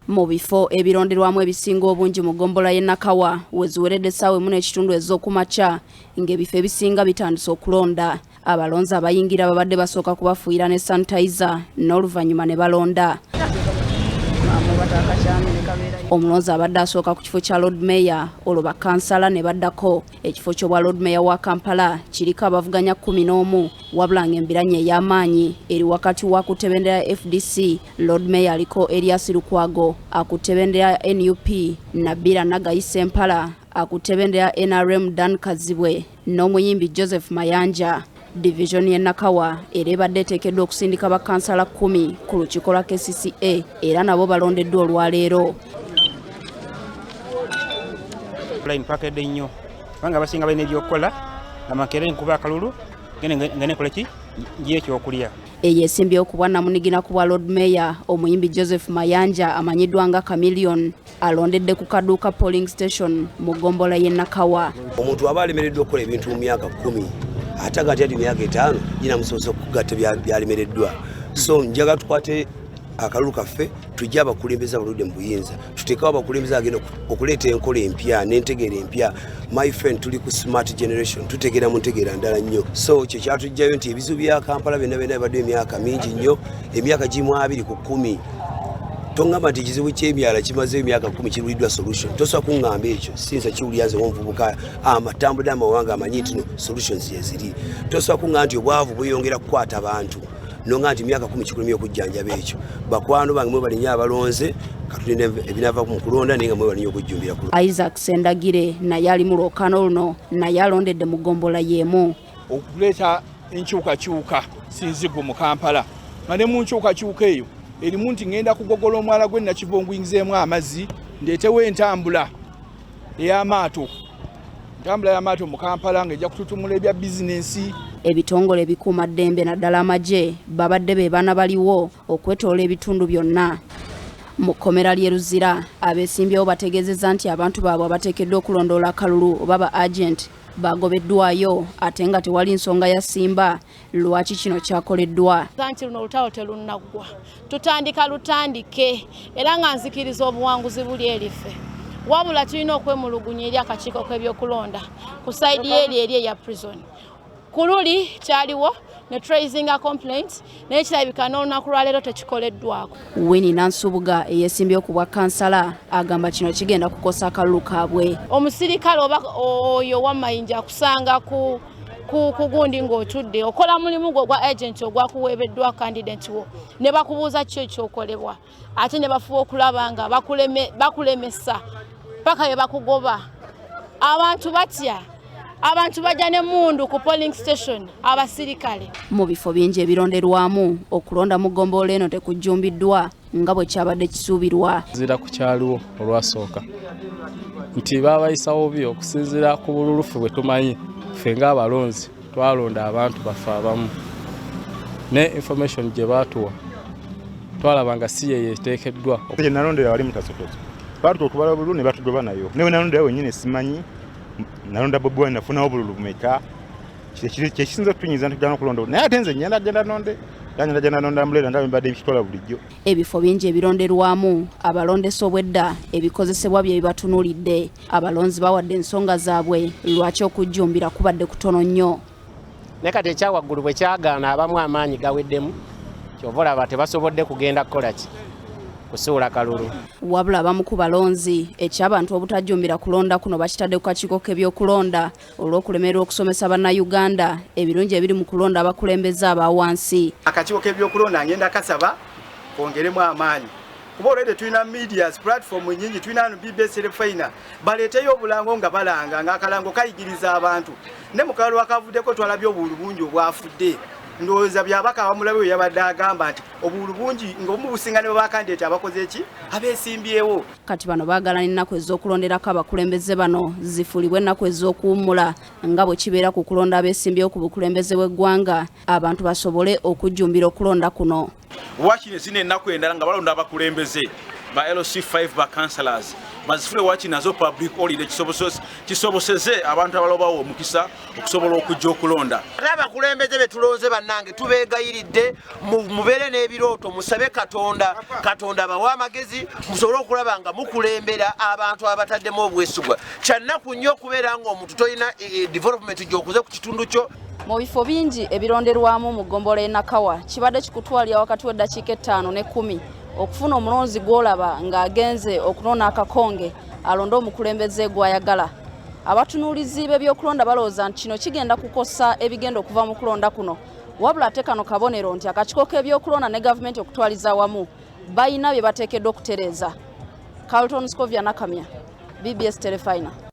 Mu bifo ebironderwamu ebisinga obungi mu ggombolola y'e Nakawa we ziweredde essaawa 1:30 ez'okumakya ng'ebifo ebisinga bitandise okulonda. Abalonzi abayingira babadde basooka kubafuuyira ne sanitizer n'oluvannyuma ne balonda. Omulonzi abadde asooka ku kifo kya Lord Mayor olwo bakansala ne baddako. Ekifo ky'obwa Lord Mayor wa Kampala kiriko abavuganya 11 wabula ng'embiranye ey'amaanyi eri wakati wa akutte bendera ya FDC, Lord Mayor aliko Erias Lukwago, akutte bendera ya NUP Nabira Nagayi Ssempala, akutte bendera ya NRM Dan Kazibwe n'omuyimbi Joseph Mayanja. Divizoni y'e Nakawa era ebadde eteekeddwa okusindika bakansala 10 ku lukiiko lwa KCCA era nabo balondeddwa olwaleero. Line twakedde nnyo kubanga abasinga balina ebyokukola, amakeera nkuba akalulu ngende nkole ki njiye ekyokulya. Eyo esimbyewo ku bwannamunigina ku bwa Lord Mayor omuyimbi Joseph Mayanja amanyiddwa nga Chameleone alondedde ku kaduuka polling station mu ggombolola y'e Nakawa. Omuntu aba alemereddwa okukola ebintu mu myaka 10 ate agati ati myaka 5 ginamusobozesa okugatta byalemereddwa. So njagala tukwate akalulu kaffe tujje abakulembeze abaludde mu buyinza, tuteekewo abakulembeze agenda okuleeta enkola empya n'entegeera empya. My friend, tuli ku smart generation, tutegeera mu ntegeera ndala nnyo. So kye kyatujjayo nti ebizibu bya Kampala byonna byonna bibadde emyaka mingi nnyo, emyaka gimu 2 ku 10. Tongamba nti ekizibu ky'emyala kimazeeyo emyaka 10 kiruliddwa solution. Tosobola kuŋŋamba ekyo, sinza kiwulira nze omuvubuka amatambudde amawanga amanyi nti no solutions yeziri. Tosobola kuŋŋamba nti obwavu bweyongera kukwata abantu, nonga nti myaka 10 kikulemye okujjanjaba ekyo. Bakwano bange mwebale nnyo abalonze, katulinde ebinaava mu kulonda naye nga mwebale nnyo okujjumbira ku Isaac Sendagire naye ali mu lwokaano luno, naye alondedde mu ggombolola y'emu. Okuleeta enkyukakyuka sinzigu mu Kampala, nga ne mu nkyukakyuka eyo erimu nti ngenda kugogola omwala gw'e Nakivubo nguyingizeemu amazzi, ndeetewo entambula ey'amaato, entambula y'amaato mu Kampala ng'ejja kututumula ebya bizinensi. Ebitongole ebikuumaddembe naddala amagye babadde be baana baliwo okwetoola ebitundu byonna. Mu kkomera ly'e Luzira abeesimbyewo bategeezezza nti abantu baabwe abateekeddwa okulondoola akalulu oba ba agent bagobeddwayo ate nga tewali nsonga ya ssimba lwaki kino kyakoleddwa. Nti luno olutalo terunnaggwa, tutandika lutandike era nga nzikiriza obuwanguzi buli eriffe. Wabula tulina okwemulugunya eri akakiiko k'ebyokulonda ku sayidi y'eri eri eya prison. Ku luli kyaliwo ne tracing a complaint naye kirabika n'olunaku lwaleero tekikoleddwako. Winnie Nansubuga eyeesimbyewo ku bwa kansala agamba kino kigenda kukosa akalulu kaabwe. Omusirikale oba oyo w'amayinja akusanga ku kugundi ng'otudde okola mulimu gwo ogwa agent ogwakuweebeddwa candidate wo ne bakubuuza ki ekyokolebwa ate ne bafuba okulaba nga bakulemesa paka bye bakugoba. Abantu batya, abantu bajja n'emmundu ku polling station abasirikale. Mu bifo bingi ebironderwamu okulonda mu ggombolola eno tekujjumbiddwa nga bwe kyabadde kisuubirwa. Zira ku kyaliwo olwasooka nti baabayisawo bubi okusinziira ku bululufu bwe tumanyi ffe ng'abalonzi twalonda abantu baffe abamu ne information gye baatuwa twalaba nga si ye yeeteekeddwa. Gye nalondera wali mutasotoso baatuka okubala obululu ne batugoba nayo, ne we nalondera wennyini simanyi nalonda Bobi Wine nafunawo obululu bumeka. Kyekisinza okutunyiiza nti tugenda okulonda, naye ate nze ngenda genda nonde, ngenda genda nonda mbuleera nga bwe mbadde nkikola bulijjo. Ebifo bingi ebironderwamu abalondesa obwedda ebikozesebwa bye bibatunuulidde. Abalonzi bawadde ensonga zaabwe lwaki okujjumbira kubadde kutono nnyo. Naye kati ekyawaggulu bwe kyagaana abamu amaanyi gaweddemu, kyova olaba tebasobodde kugenda kukola ki kusuula kalulu. Wabula abamu ku balonzi eky'abantu obutajjumbira kulonda kuno bakitadde ku kakiiko k'ebyokulonda olw'okulemererwa okusomesa bannayuganda ebirungi ebiri mu kulonda abakulembeze aba wansi. Akakiiko k'ebyokulonda ngenda kasaba kongeremu amaanyi kuba olwedde tulina medias platform nyingi, tulina BBS Terefayina, baleeteyo obulango nga balanga ng'akalango kayigiriza abantu. Ne mu kalulu akavuddeko twalabye obululu bungi obwafudde. Ndowooza Byabaka abamulabe bwe yabadde agamba nti obululu bungi ng'obumu businga ne bakandidate abakoze ki abeesimbyewo. Kati bano baagala n'ennaku ez'okulonderako abakulembeze bano zifuulibwe ennaku ez'okuwummula nga bwe kibeera ku kulonda abeesimbyewo ku bukulembeze bw'eggwanga, abantu basobole okujjumbira okulonda kuno. Wakiri zino ennaku endala nga balonda abakulembeze Ba LC5, ba councillors bazifule waki nazo public holiday, kisoboseze abantu abalala bawa omukisa okusobola okujja okulonda. Ate abakulembeze betulonze, bannange, tubeegayiridde mubeere n'ebirooto, musabe Katonda, Katonda bawe amagezi musobole okulaba nga mukulembera abantu abataddemu obwesigwa. Kyannaku nnyo okubeera nga omuntu tolina development gy'okuze ku kitundu kyo. Mu bifo bingi ebironderwamu mu ggombolola y'e Nakawa, kibadde kikutwalira wakati w'eddakiika 5 ne 10 okufuna omulonzi gw'olaba ng'agenze okunona akakonge alonde omukulembeze gw'ayagala. Abatunuulizi b'ebyokulonda balowooza nti kino kigenda kukosa ebigenda okuva mu kulonda kuno, wabula ate kano kabonero nti akakiiko k'ebyokulonda ne gavumenti okutwaliza awamu balina bye bateekeddwa okutereeza. Carlton Scovia Nakamya, BBS Terefayina.